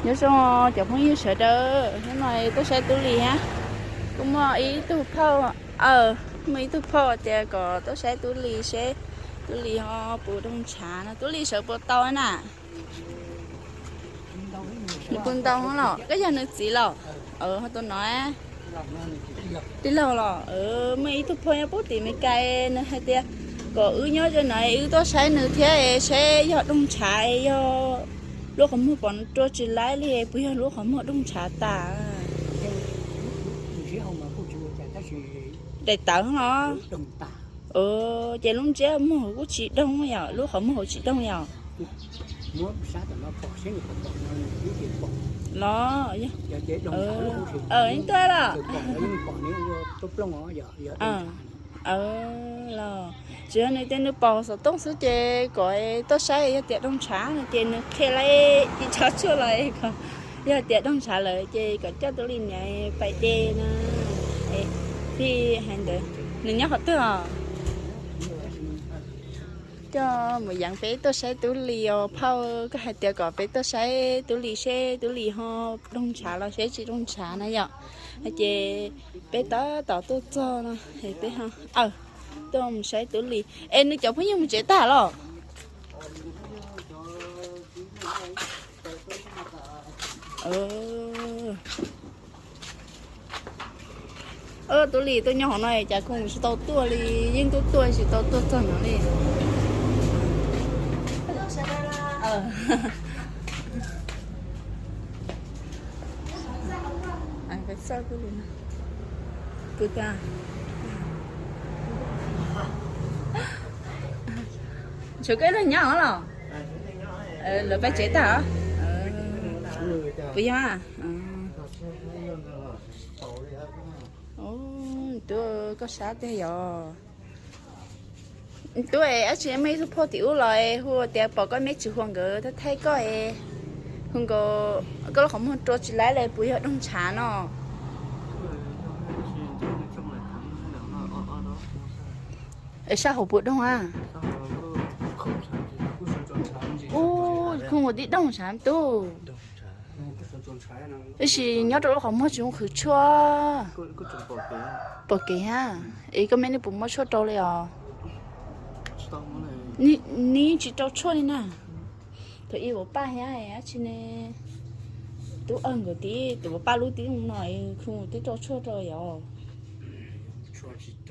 Nyob zoo cov phooj ywg sawv daws, hnub no tuaj saib Tub Lis thiab. Kuv muaj ib tug phauj, muaj ib tug phauj tias kom tuaj saib Tub Lis seb Tub Lis ho puas doog ntshav no. Tub Lis sawv puas tau na? Nws puas ntau los? Koj yog nws txiv los? Ho tus no tij laug los? Muaj ib tug phauj nyob pub tim Meskas, nws hais tias kom wb nyob ze no wb tuaj saib nws thiab seb yog doog ntshav, yog lub qhov muag pom nws rua tsis laib li, puas yog lub qhov muag doog ntshav tas? Daim tawv los? Ces lub ntsiab muag kuj tsis doog yom, lub qhov muag kuj tsis doog yom? Los, yeej tuaj los? Los tsis yog nws tias nws pom xov tooj xwb ces kom tuaj saib, yog tias doog ntshav no ces nws qhia lawv ib tsho tshuaj los kom, yog tias doog ntshav lawm ces kom coj Tub Lis niam pais de na. Thiaj hais ntawd, nws nyob qhov twg os? Coj mus yees peb tuaj saib Tub Lis os phauj, koj hais tias kom peb tuaj saib Tub Lis seb Tub Lis ho doog ntshav los seb tsis doog ntshav na yom. Ces peb tab tom tuaj txog no, peb tuaj mus saib Tub Lis. Es nws cov phooj ywg mus tsev tag los? Tub Lis tuaj nyob hauv no cas kuv tsis tau tuaj li, yeej tuaj tuaj tsis tau tuaj txog no li. Tshuav koj ib leeg nyob los? Lawv pais tsev tag. Puas yog? Tub, koj sab tiag yog. Tub, dab tsi muaj ib tug phauj tim ub los hu tias pom koj me tsis huas nkawd thaij koj, hu nkaus koj lub qhov muag rua tsis laib li, puas yog doog ntshav no? Sab hauv puas doog a? Ub, kuv mus tib doog ntshav tub. Tab sis nyob rau lub qhov muag tsis zoo qhwv tshuaj. Pom kev a. Es koj me nej puas muab tshuaj rau li os? Neb tsis rau tshuaj li na. Thaum ub vauv Paj thiab dab tsi ne, Tub Awg nkawd tib, tus vauv Paj lub tib zoo no, kuv twb rau tshuaj rau yom.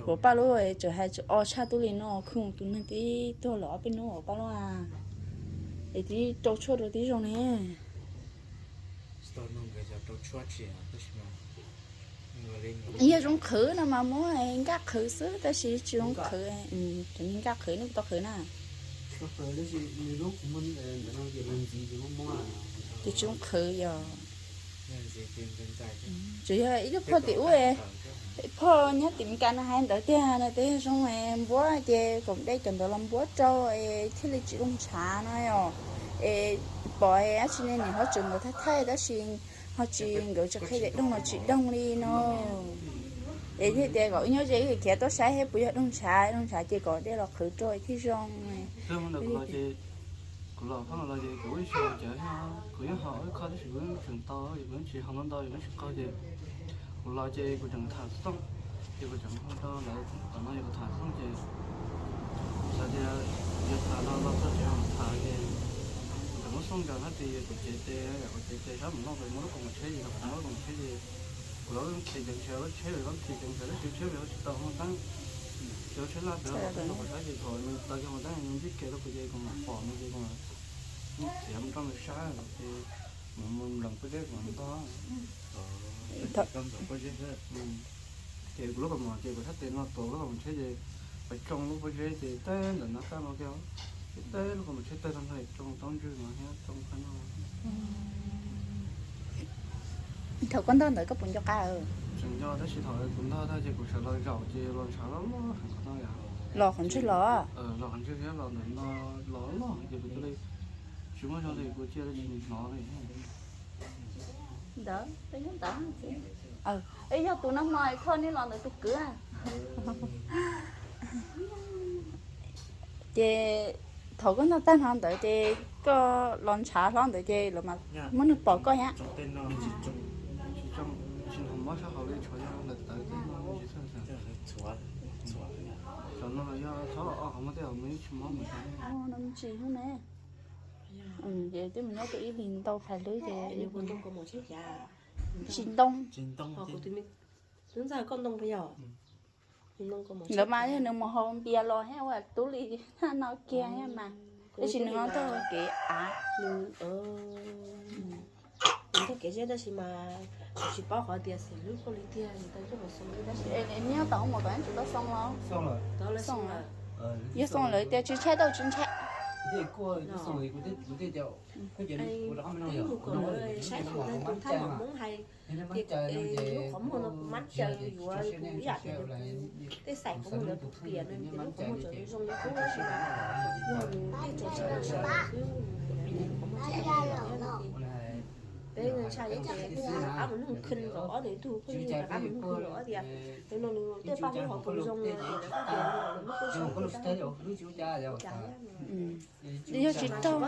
Vauv Paj lub tseem hais tseem o tshaj Tub Lis no, kuv tus neeg tib tuag lawm ob peb hnub vauv Paj lub a, es tib rau tshuaj rau tib zoo ne. Yog zoo qhwv no mas muab nkaj qhwv xwb, tab sis tsis zoo qhwv, tseem nkaj qhwv nej puas tau qhwv na? Ces tsis zoo qhwv yog. Tsuas yog ib tug phauj tim ub, phauj nyob tim Meskas no hais ntawd tiag no, tias zoo npuab ces kom de cov ntawd los npuab rau es thiaj li tsis zoo ntshav no yom. Es pom dab tsi ne, niam hlob tseem nkawd thaij thaij tab sis ho tsis, nkawd tsis qhia tias doog los tsis doog li no. Es thiaj tias kom wb nyob ze wb khiav tuaj saib thiab puas yog doog ntshav, doog ntshav ces kom de los qhwv rau thiaj zoo. Kuv los hauv no los ces kuv ib txhia cov, kuv yeej haus ib qho tab sis kuv yeej tseem tau, kuv yeej tsis haus ntau ntau, kuv yeej tsis qaug ces kuv los ces kuv tseem tham xov tooj, ces kuv tseem hu rau lawv tom no yog kuv tham xov tooj ces xav tias yog tham no los txog tsev tham ces kuv tseem muab xov tooj nkaus hab tis kuv cev tes, kuv cev tes sab mus no kuv muab lub kaus mom tsheb ces kuv muab lub kaus mom tsheb ces kuv los lub tsheb ceev sawv, lub tsheb lub tsheb ceev sawv, lub tsheb ceev sawv lub tsheb pem tsis tau hu teeb, ces lub tsheb laj pem tsis tau hu teeb ces thaum nws taw kiag hu teeb nws ntsib kev rau kuv ces kuv mam pom nws ces kuv mam txiav mus rau nws sab ces mus nplees pob zeb kuv ntog, ces kuv lub kaus mom ces kuv sab tes no tuav lub kaus mom tsheb ces pais tsoo lub pob zeb ces teb ntawm no tag no kiag, ces teb lub kaus mom tsheb tawg tag no tsoo taub ntswg no thiab tsoo qab no. Thaum koj ntog ntawd koj puas nco qab? Tseem nco tab sis thaum kuv ntog tag ces kuv sawv los zaum ces los ntshav loj loj heev qhov no yom. Los qhov ntswg los? Los qhov ntswg thiab los ntawm no los loj ces kuv cia li tsis muaj zoo li kuv cia li tsis hnov li. Ntawd, ntawd, yog tus no hmo thoj nej los ntawd tus kwv. Ces Thaum koj noj tag no ntawd ces koj los ntshav hlob ntawd ces lawv mas muab nws pom koj thiab. Tsis ne, twb mus nyob rau ib hlis ntau phais hlwb ces tsis ntoo. Ntawd mas yog nws mus haus npias los thiab ua tub li thaj no kiag thiab mas, tab sis nws ho taug kev av. Nws taug kev zeb tab sis mas tsis paub qhov tias xim hlwb koj li tiag, nws tau coj mus xoo tab sis nyob tom ub mus tom tsis tau xoo los. Yog xoo lawv tias tsis ntshai tau tsis ntshai. Twb mus kom lawv saib xyuas ntawd tus thaj mam Hmoob hais tias lub qhov muag no kuv mab caw yuav kuv ib yam tias tej xaim qhov muag ntawd kuv piam no ces lub qhov muag tseem zoo zoo li qub tab sis mas yog nws tej tseem tsis tau sawv xwb, qhov muag tseem zoo li peb ntshai ces rov qab mus nug khwv nkaus ob nws ib tug phooj ywg rov qab mus nug khwv nkaus ob tias tus no nws tej paj hlwb hov kuv zoo no ces lawv kuj tias nws muab kuj zoo kuj zoo. Yog tsis raug,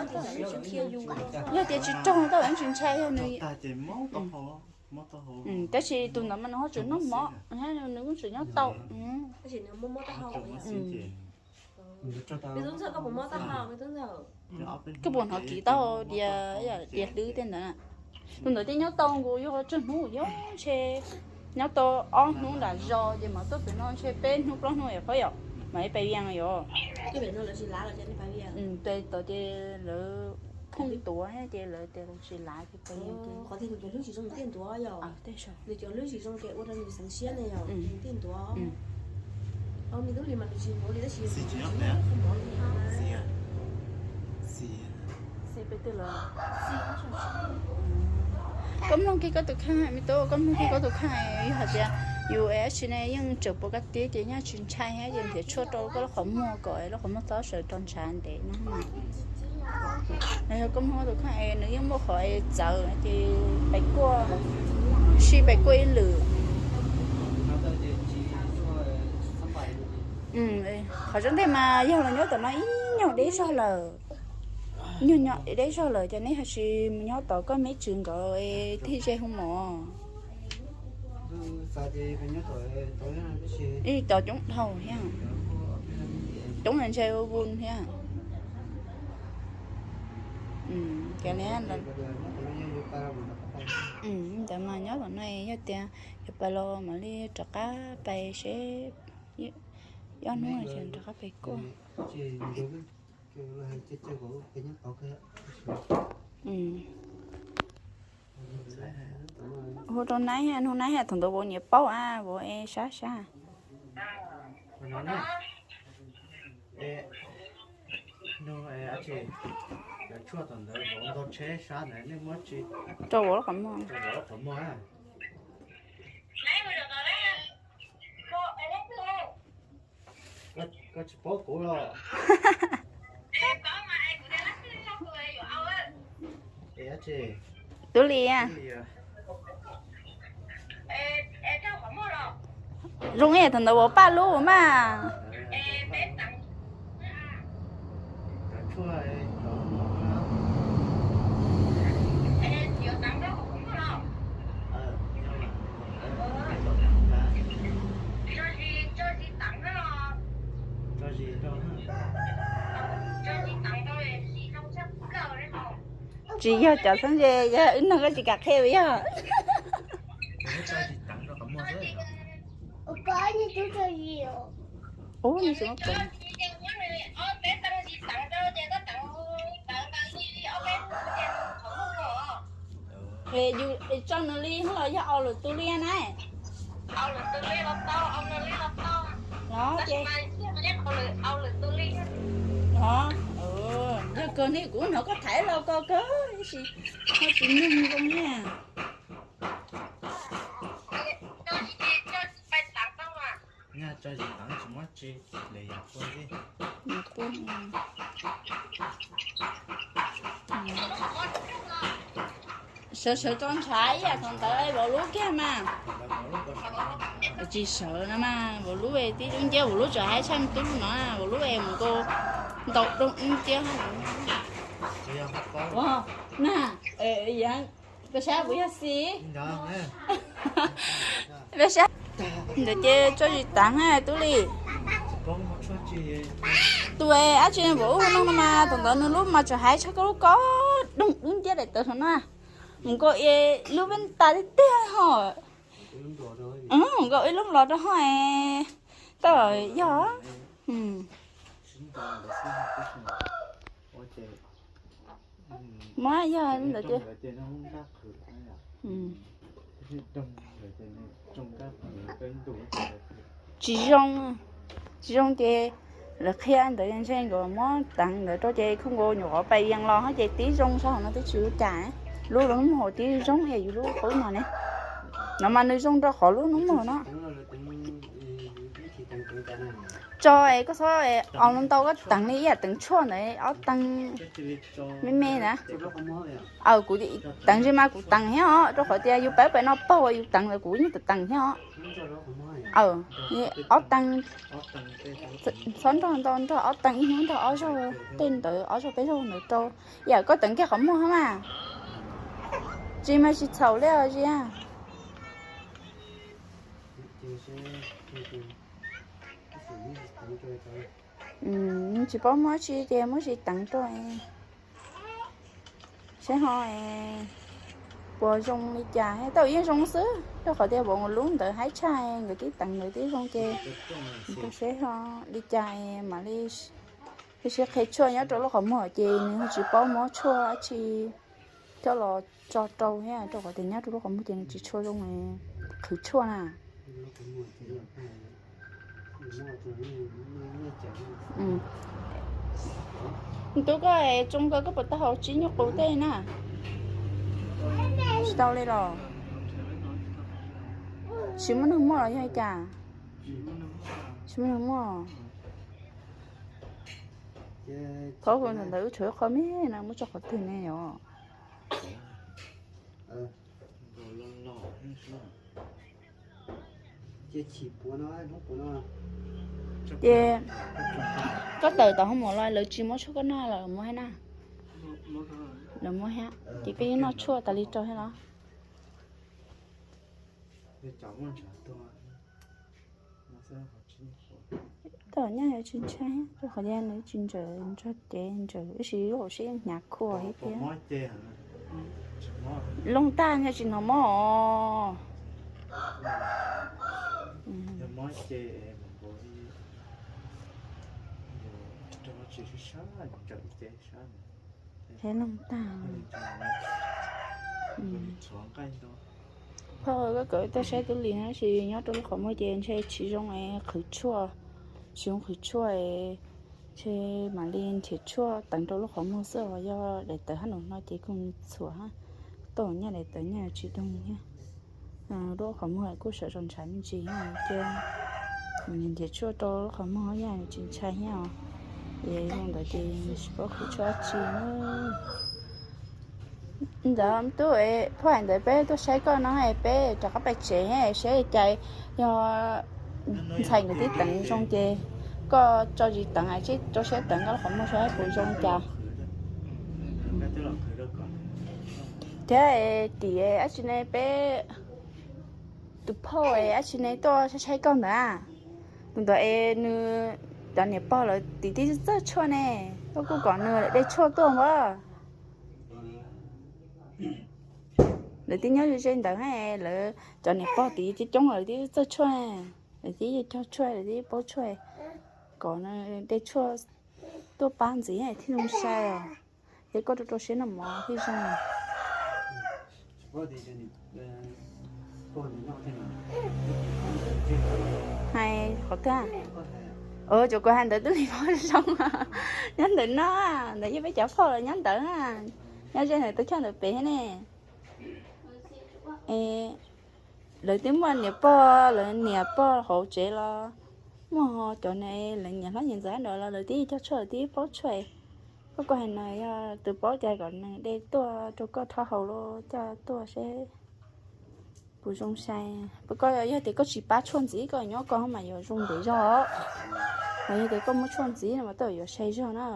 yog tias tsis raug tau tsis ntshai, yog nws, tab sis tus ntawd mas nws ho tseem noj mov, nws kuj tseem nyob tau. Koj puas hnov kiv tau tias, tias hlwb tej ntawd? Tus ntawd thiaj nyob tau nkaus yog tsawg hnub, yog ntshe nyob tau ob hnub nram zos ces mam tuaj pem no ntshe peb hnub plaub hnub es qhov yom, mam li pais Vias yom. Pem tod ces lawv phooj tuav thiab ces lawv tias tsis lav ces pais Vias. Qhov tias nws cov hlwb tsis zoo tiaj ntuav yom. Nws cov hlwb tsis zoo ces ua rau nws xeev siab ne yom, tiaj ntuav. Me tub li mas nws tsis ntuav li tab sis Koj mloog kiag koj tus kheej me tub, koj mloog kiag koj tus kheej, yog hais tias yus es tsis ne yeej tseem pom koj tib ces nyob tsis ntshai thiab ces nrhiav tshuaj rau koj lub qhov muag kom lub qhov muag txhob sawv rau ntshav ntev no. Yog koj mloog koj tus kheej es nws yeej muaj qhov es txawv ces pais kuaj, sij pais kuaj ib lwm. Qhov tseeb tiag mas yog los nyob tom no ib nyuag deb zog lawm, nyuag deb zog lawm ces neb ho tsis mus nyob tom koj me tswv nkawd es tig ze hu mov. Ib cov coob dhau thiab, coob ntshe vun thiab. Ntawd mas nyob tom no yog tias yus pais los mam li rov qab pais seb, ob hnub rov qab pais kuaj. Hu rau naib, hnub naib thaum ntawd vauv nyiam paub a, vauv es sab sab. Rau vauv lub qhov muag. Koj tsis paub kuv los? Tub Li, zoo ib yam thaum ntawd vauv paj lub mas. Tsis yog cov txheeb ze, yog wb nug koj tsis kam qhia yog. Ub, yus tso nws li los yog au lwm tus li na? Los ces, yog kawg ne kuv hnov koj tham los ko kawg, tab sis ho tsis mloog zoo na. Sawv sawv rau ntshav ib yam thaum ntawd vauv lub kiag mas. Tsis sawv no mas vauv lub tib lub nciab, vauv lub tseem haib tshaj tub no, vauv lub es mus nkaus Tau doo ib tiab na, peb sab kuv yog xi, peb sab. Ntawd ces tso zis tav na tub Lis. Tus dab tsi npaum ub no mas thaum ntawd nws lub mas tseem haib tshaj koj lub ko, doo ib tiab daim tawv hov no. Mus nkaus lub vej tas tiag tiag ho. Mus nkaus ib lub nplov rau ho. Tau yog. Muab yog ntawd ces tsis zoo, tsis zoo ces lawv qhia ntawd ntshe nkawd muab teev ntawd rau ces kuj nkaus nyuam qhuav pais yees los ho ces tib zoo sab hauv no twb tsis ua cas. Lub lub hnub hauv tib zoo es yus lub qub no ne. No mas nws zoo rau qhov lub hnub hauv no. Tso es koj txhob os ntau koj teev li ib yam teev tshuaj ntawd ob teev me me na. Aw kuv teev ntsis mas kuv teev thiab os, rau qhov tias yus pab pem no paug yus teev ntawd kuv yeej teev thiab os. Aw, ob teev, txhob nrog ntau nrog ob teev ib hnub nrog ob zaug tej ntawd ob zaug peb zaug ntawd rau. Yam koj teev kiag qhov muag mas tsis mas tsis txhaum li os Zia. Tsis paub muab tsi ces muab tsis teev rau. Saib ho puas zoo li cas, tau yeej zoo xwb rau qhov tias vauv nkawd lub ntawd haib tshaj nkawd tib teev ntawd tib zoo ces rau saib ho li cas mam li. Tiam sis qhia tshuaj nyob rau lub qhov muag ces nws ho tsis paub muab tshuaj dab tsi coj los tso rau thiab rau qhov tias nyob rau lub qhov muag ces nws tsis tshua zoo qhwv tshuaj na. Tub koj tsoo ko koj puas tau haus tsib nyuag qus tej na? Tsis tau li los? Tsis muaj neeg muaj los yog li cas? Tsis muaj neeg muaj. Thaum ntawd wb tshuav qhov me no muab tso qhov twg ne yom? Ces koj tawm tom hoo mom los lawv tsis muab tshuaj koj noj los muab thiab na? Lawv muab thiab ces koj yeej noj tshuaj tas li rau thiab los? Tom nyaj yuav tsis ntshai rau qhov tias nws tsis ntsawm nrog cev ntsawm tab sis lub hauv siab yeej hnyav khuam thiab. Looj tag ntshe tsis hnov mob os. Looj tag. Phauj, koj kawm tuaj saib tub Lis na, tab sis nyob rau lub qhov muag ces ntshe tsis zoo es qhwv tshuaj, tsis zoo qhwv tshuaj es ntshe mam li nrhiav tshuaj teev rau lub qhov muag xwb os. Yog daim tawv hab nus no ces kuj txhuam hab, tau nyaj daim tawv nyaj tsis doog thiab. Lub qhov muag kuj sawv zog ntshav me ntsis thiab ces nrhiav tshuaj rau lub qhov muag nyaj tsis ntshai thiab os. Es zoo ntawd ces tsis paub qhwv tshuaj dab tsi na. Ntawd tub, phauj, hais ntawd peb tuaj saib koj no es peb rov qab pais tsev saib li cas, yog ntxhais nkawd tib teev zoo ces koj tso zis teev es rau siab teev koj lub qhov muag saib puas zoo cas. Thiab tim dab tsi ne peb, tus phauj es dab tsi ne tuaj saib saib koj ntawd, tus ntawd es nws cov niam pog lawv tim tib txawj tshuaj ne, koj kuj kom nws de tshuaj tuaj npab. Lawv twb nyob ze ze ntawd, lawv cov niam pog tid coob coob lawv twb txawj tshuaj, lawv twb cog tshuaj, lawv twb paub tshuaj, kom nws de tshuaj tuaj pab ntxiv thiaj zoo sai os. Ces koj rau rau siab noj mov thiaj zoo. Hais qhov twg? Cov kuv hais ntawd twb li paub zoo, nyob ntawm no, ntawd yog peb cov phauj los nyob ntawd, nyob ze ntawm tus choj ntawd pem thiab ne. Lawv twb muaj niam pog, lawv niam pog hauv tsev los muaj, cov lawv niam hlob niam ntxawm ntawd los lawv twb cog tshuaj lawv twb paub tshuaj. Koj, koj hais no yog tus paub cas kom nws de tuaj rau koj rho haus los coj tuaj seb puas zoo sai. Puas koj yog tias koj tsis pab tshuaj ntxiv koj nyob koj mas yuav zoo ntev zog. Yog tias koj muaj tshuaj ntxiv no mas tej zaum yuav sai zog na.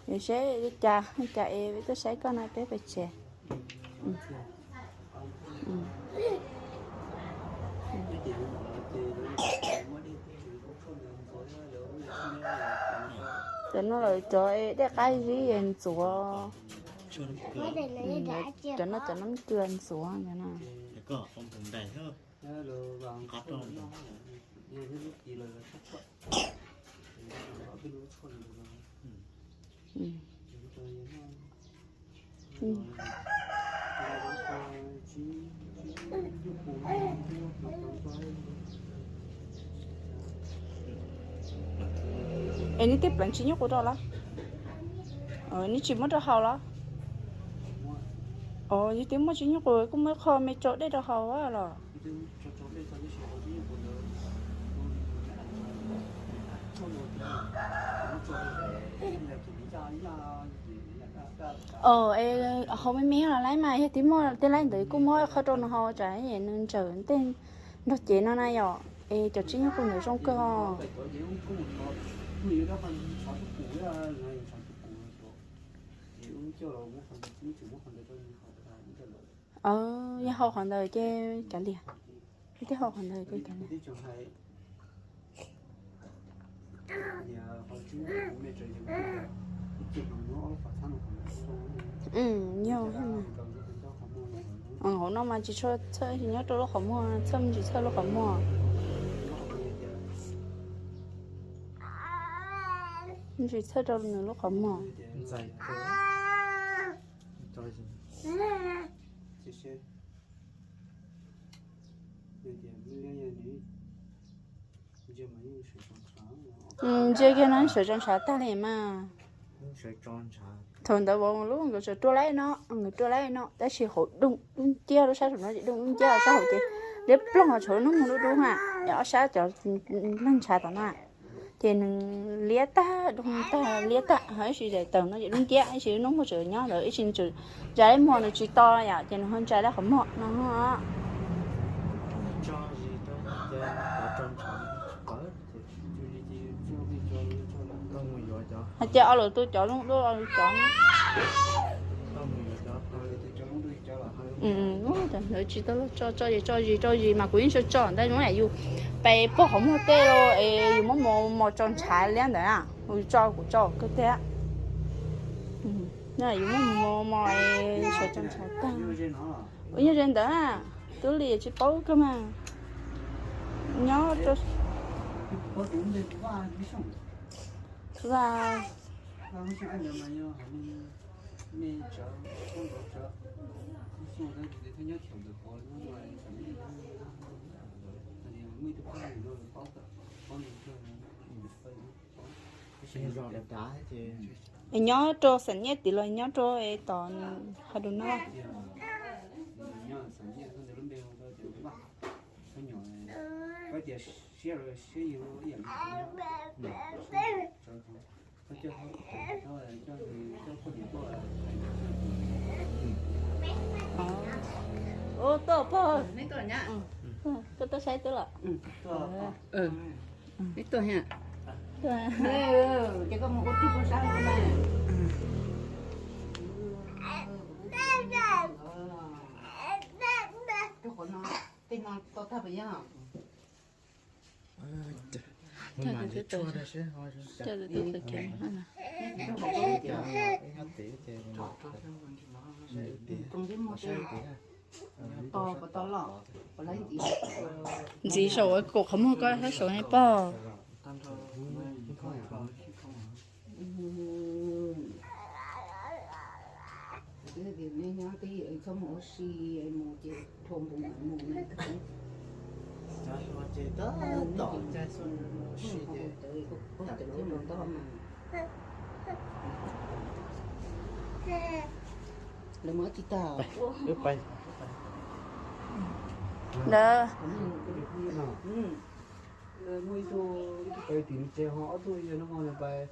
Yuav saib li cas, li cas es peb tuaj saib koj no peb pais tsev. Cov no lawm cov dej qab zib ntxuav. Cov no cov noob kws ntxuav no. Es neb tej pleev tsis nyuj qus rau los? Neb tsis muab rau haus los? Yog tias muaj tsis nyuj qus kuj muab qho me tso dej rau haus los. Haus me me los laib mas yog tias muaj tej laib ntawd kuj muab qho rau nws haus tsam nws ntsawm tej nrog cev no na yom. Es cov tsis nyuj qus ntawd zoo kawg. Yog haus qhov ntawd ces kav liam. Yog tias haus qhov ntawd ces kav liam. Yog, hauv no mas tsis tshua txhawj, nyob rau lub qhov muag txhawj, tsis txhawj lub qhov muag. Tsis txhawj rau nws lub qhov muag. Ntsia kiag no sawv tso ntshav tag li mas. Thaum ntawd vauv lub nkawd tseem rua laib no, nkawd rua laib no tab sis hauv doog dub nciab, lub sab saum no ces doog dub nciab, sab hauv ces liab ploog, tshuav lub noob muag dub dub na, ob sab cov neeg ntshav tom no. Ces nws liab tag, doog tag liab tag, ib sim zais taws no ces dub nciab, ib sim noob muag tseem nyob ntawd, ib sim nws tseem ntsa laib muag, nws tsis to yom, ces nws ho ntsa laib qhov muag no. Hais tias ob lwm tus cov zoo dua cov. Ntawd tsis tau tso, tso zis, tso zis, tso zis mas kuv yeej tso tso ntawd zoo yam yus pais pog qhov muag tej los es yus muab mos mos tso ntshav liab ntawd na, yus tso kuv tso kawg thiab. Yus muab mos mos es sawv tso ntshav tag. Ua yog ze ntawd na, tub li tsis paub kawg mas. Nyob rau Es nyob rau xam nyiaj tid los nyob rau es tom ha du no. Ua tuaj pog, koj tuaj saib twb los. Neb tuaj ha. Ces koj mus ua tug pug sab na. Rau qhov no, tej no to tag puas yog? Ntxiv saum ua kaum qhov muag koj saib saum ne pog. Lawv mus ib tsis tag. Ntawd. Mus ib tug, ib tug pais tim tsev ho ob tug yog no ho nws pais,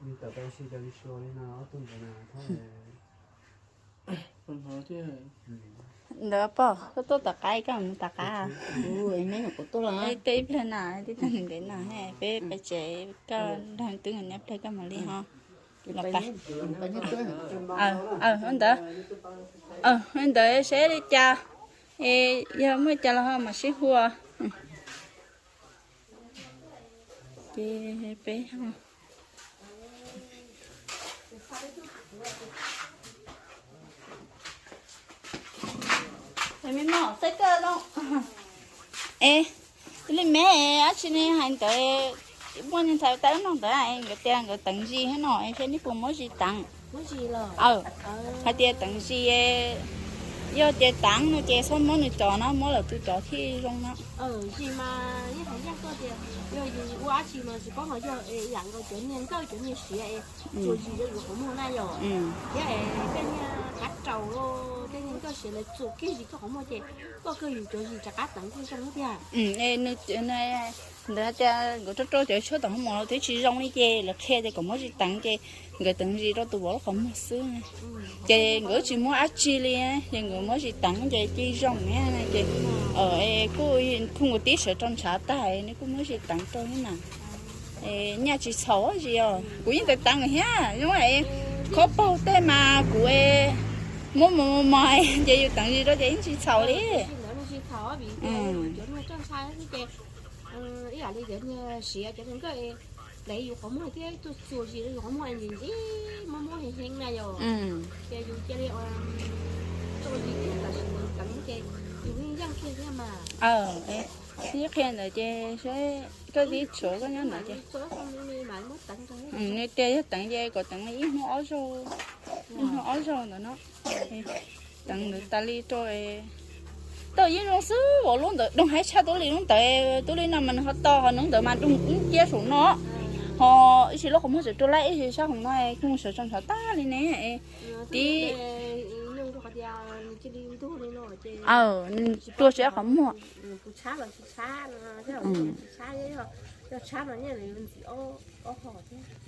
nws tawm pais si cov li sua li no ob tug ntawd na thob. Ntawd pog, koj tuaj tom qab, koj mus tom qab. Tej ib pliag na, tib tag ntev na, peb pais tsev, koj nrog twb nyob pliag koj mam li ho los pais. Ntawd, ntawd seb li cas, es yog muaj cas los ho mam sib hua. Ces peb Es li me dab tsi ne hais ntawd, muaj ntxhais tau nug ntawd, nkawd tias nkawd teev zis thiab no, es seb nej puas muab zis teev. Hais tias teev zis, yog tias teev no ces txhob muab nws cov no, muab lawv tus cov thiaj zoo no. Yog yus ua dab tsi mas tsis paub ho yog yam nkaus cov niag nkawj cov niag siav es txuas zis rau yus qhov muag na yom. Thiab es tej niag qav raus, tej niag nkawj siav lawv txuas kiag zis koj qhov muag ces koj kawg yus cov zis rov qab teev thiaj zoo thiab tiag. Ntawd hais tias nkawd rau rau cov tshuaj tom hoo mom los twb tsis zoo li ces lawv qhia tias kom muab zis teev ces nkawd teev zis rau tus vauv lub qhov muag xwb. Ces nkawd tsis muab dab tsi li, ces nkawd muab zis teev ces cia zoo na ces kuj, kuj nkaus tib sawv rau ntshav tag nws kuj muab zis teev rau thiab na. Nyaj tsis txhaum zis os, kuv yeej teev teev thiab zoo, khob paug tej mas kuv muab mos mos ces yus teev zis rau ces yeej tsis txhaum li. Ib yam li cov niag siav cov niag nkawj, lawv yus qhov muag thiab tuaj txuas zis rau yus qhov muag ntxim ntxim muab muab heev heev na yom. Ces yus cia li txuas zis kiag tam sim teev ces yus yeej yeej kiag thiab mas. Ib qhia ntawd ces seb koj tib tshuav koj nyob ntawd ces nws tias yog teev ces kom teev li ib hnub ob zaug, ib hnub ob zaug ntawd no. Teev ntawd tas li rau, tau yeej zoo xwb, ua lub ntawd doog haib tshaj tub li lub ntawd, tub li no mas nws ho to ho nws ntawd mas doog ib ciab saum no. Ho ib sim lub qhov muag sawv rau lawm ib sim sab hauv no kuj sawv tau ntshav tag li ne. Tib, nws tuag sab qhov muag.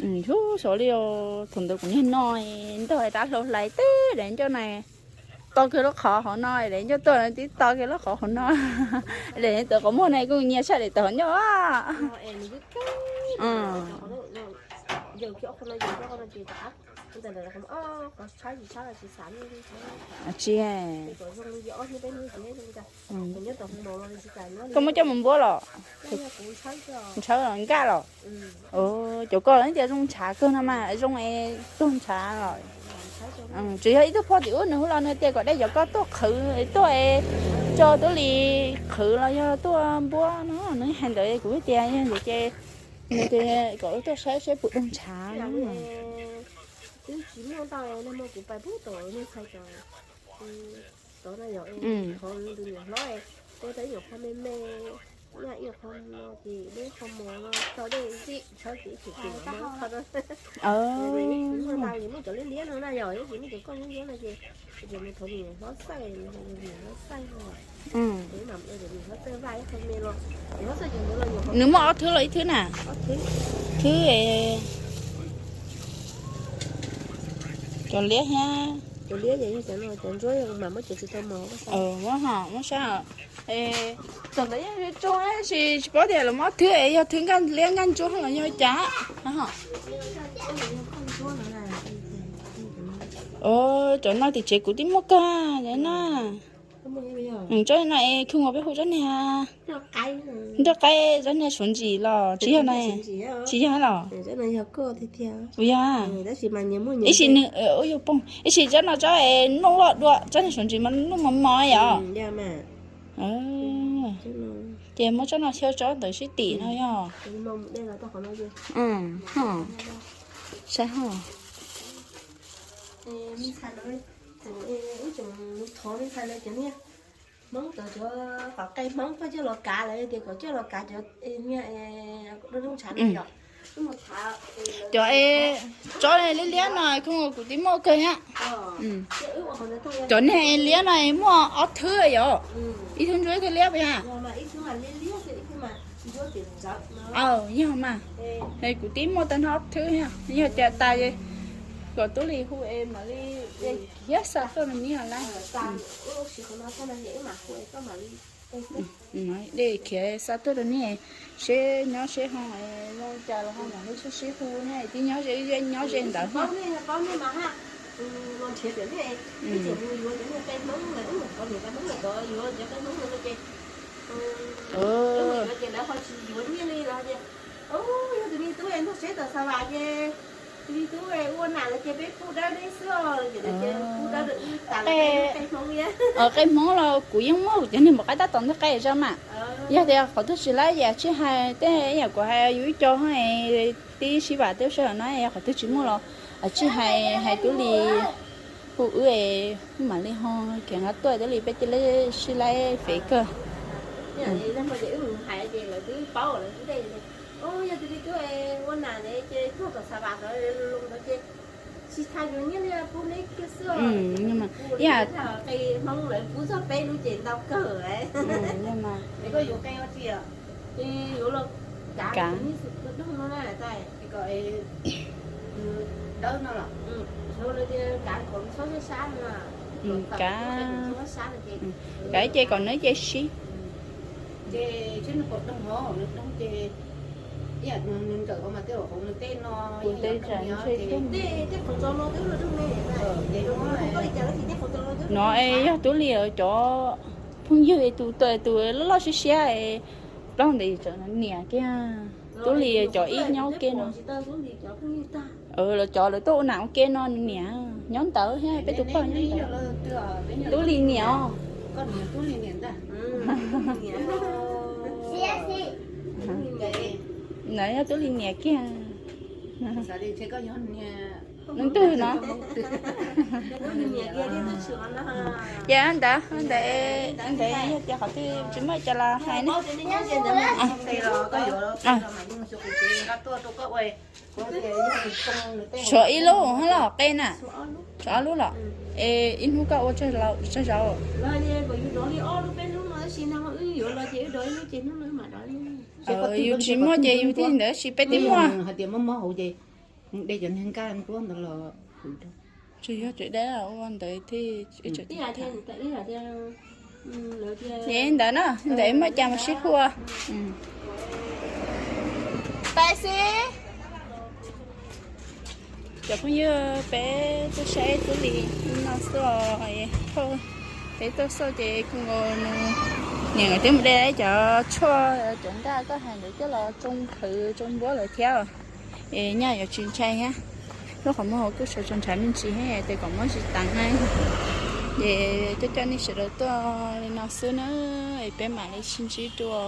Ntxhub xyov li, thaum ntawd kuv niag no ntog dab hlau hlais teb daim ncauj na, to kiag lub qhov hauv no, daim ncauj tuaj tib to kiag lub qhov hauv no. Daim tawv qhov muag na kuj nyias tshaj daim tawv hauv ncauj. Tsis, koj muab coj mus npuab los? Ntshaw los nkaj los? Cov koj los tias zoo ntshav kawg no mas zoo es tuag ntshav los. Tsuas yog ib tug phauj tim ub nws hu los nws tias kom dej cov koj tuaj qhwv, tuaj es tso tub li qhwv los yog tuaj npuab no, nws hais ntawd kuv tias yog ntawd ces nws tias kom wb tuaj saib seb puas doog ntshav. Twb tsis muaj ntau, nag hmo kuv pais pub tom niag ntxhais tod, tod na yog, qhov tus niam hlob, ua tau ib nyuam qho me me, nyaj ib nyuam qho no ces lub qho mos no tau dej txij tshawb ces ib chim ces qho no. Muaj ntau ces muaj cov liab liab no na yog, ib chim muaj cov koj liab liab no ces, ces mus thov niam hlob xaij, niam hlob xaij no. Niam hlob xaij ces ntawd los, niam hlob xaij ces ntawd los. Nws muaj ob thwb los ib thwb na? Thwb, cov liab thiab. Cov liab ces yog cov no, cov ntsuab yog mam muab cov tsis tau mos. Muab ho muab saib. Thaum ntawd yeej tsis tsuag tab sis tsis paub tias lawv muab ob thwb es yog thwb nkaj liab nkaj ntsuab los yog cas. Cov no tim tsev kuv twb muaj kawg na. Tsob no es khwv ua peb hu tsob niag nroj qaib, tsob niag suav ntsis los tsis yog na? Tsis yog los? Ua yog. Ib sim nws, ua yog poob ib sim tsob no tsob es nplooj loj dua, tsob niag suav ntsis mas nplooj mos mos yom. Ces muab tsob no xyaw tsob ntawd sib tim no yog. Saib ho. Hmoob tod cov qos qe Hmoob koj coj los kav lawm tias kom coj los kav cov niag rooj ntshav no yom. Cov tsob liab liab no kuv tib muaj kawg thiab. Cov niag liab no muaj ob thwb yom, ib thwb ntsuab ib thwb liab puas yog? Yog mas, kuv tib muaj tau ob thwb thiab, yog tias tas Kom tub Lis hu es mam li khiav xa tuaj rau neb lawm. Dej khiav xa tuaj rau neb, seb nyob seb ho zoo cas los ho mam li sib sib hu ne, twb nyob ze, nyob ze ntawd. Qe Hmoob los kuv yeej muaj cov niag npaum qab tab tom ntawd qe zog mas. Yog tias qhov twg tsis laib ces tsis hais, tej yam kuv hais yus ib co tib sij vam tej sij hawm no, yog qhov twg tsis muaj los tsis hais, hais tub Lis hu wb es mam li ho khiav nqa tuaj tub Lis peb cia li sib laib fem kawg. Kav, kav ces kom neb cia sib. Kuv tej zam ntshe no es yog tub Lis cov phooj ywg es tus, tus loj loj siab siab es plaub ntawd niam kiag. Tub Lis cov ib nyob ua ke no, los cov lawv tuaj ua nam ua ke no nws niam nyob ntawd thiab peb tus poj nyob ntawd. Tub Lis niam os. Ntawd yog tub Lis niam kiag. Ntug no. Ces ntawd, ntawd, ntawd yog tias qhov twg tsis muaj cov los hais ne. Tshuav ib lub hab los qe na. Tshuav ob lub los. Es ib hnub koj ua tsawg zaus? Yus tsis muaj ces yus thiaj ntawd, tab sis peb twb muaj. Tsis yog tsev dab ua ntawd thiab. Ntawd na, ntawd muaj cas mas sib hu. Pais xwb. Cov phooj ywg, peb tuaj saib tub Lis no xwb os. Peb tuaj xauj ces kuv nkaus nws niam nkawd twb mus de cov tshuaj cov ntaj koj hais ntawd coj los tsoo khawv tsoo npuab lawm thiab. Es nyaj yuav tsis ntshai thiab. Lub qhov muag hauv kuj sawv tsees ntshav me ntsis thiab ces kom muab tsis tas na. Ces coj coj nej sawv daws tuaj li no xwb na, es peb mam li sib ntsib dua.